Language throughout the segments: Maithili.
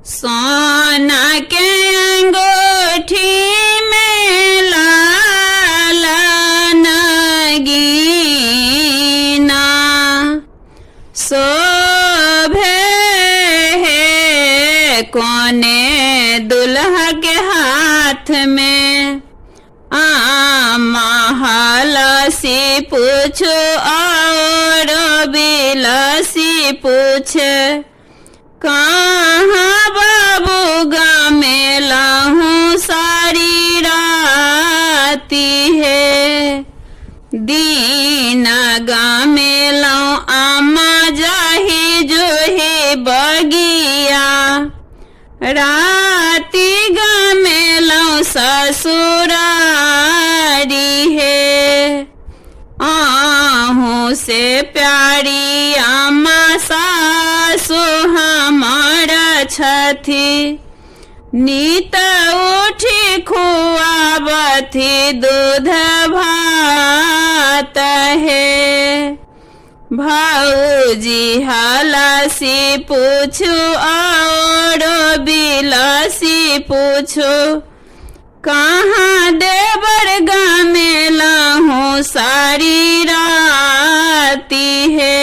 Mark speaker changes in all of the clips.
Speaker 1: सोना के अंगूठी में लाल नगीना शोभे हे कोने दुल्हा के हाथ में। आमा हलसी पूछो और बिलसी पूछे, कहाँ बाबू गमेला हूँ सारी राती है। दीना गमेलौ आमा जाही जोहे बगिया, राती गमेलौ ससुरारी हे। आहूँ से प्यारी आमा सासु हमार छथि, नित उठी खुआबथि दूध भात हे। भौजी हलसी पूछू और बिलसी पूछू, कहाँ देवर गमेला हूँ सारी राती हे।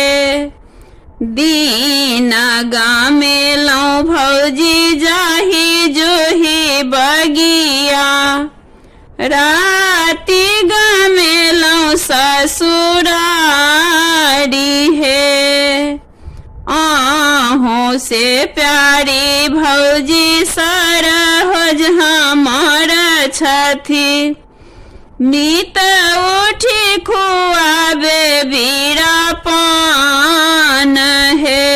Speaker 1: दीना गमेलौ भौजी जाही जोही बगिया, राती गमेलौ ससुरारी हे। आहूँ से प्यारी भौजी सरहोज हमार छथि, नित उठी खुआबे बीरा पान हे।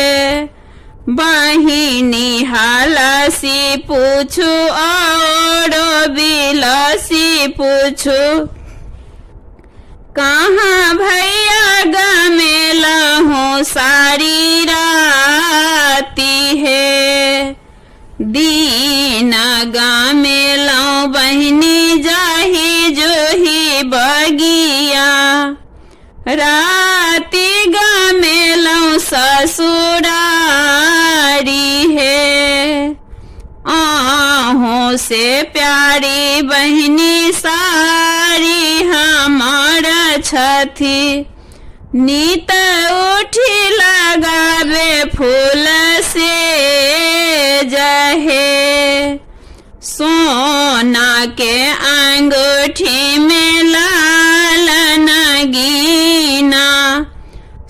Speaker 1: बहिनी हलसी पूछू और बिलसी पूछू, कहाँ भैया गमेला हूँ सारी राती हे। दीना गमेलौ बहिनी जाही जोही बगिया, राती गमेलौ ससुरारी हे। आहूँ से प्यारी बहिनी सारी हमार छथि, नित उठी लगाबे फूल से जहे। सोना के अंगूठी में लाल नगीना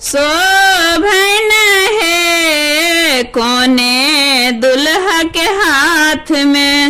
Speaker 1: शोभन हे, कोने दुल्हा के हाथ में।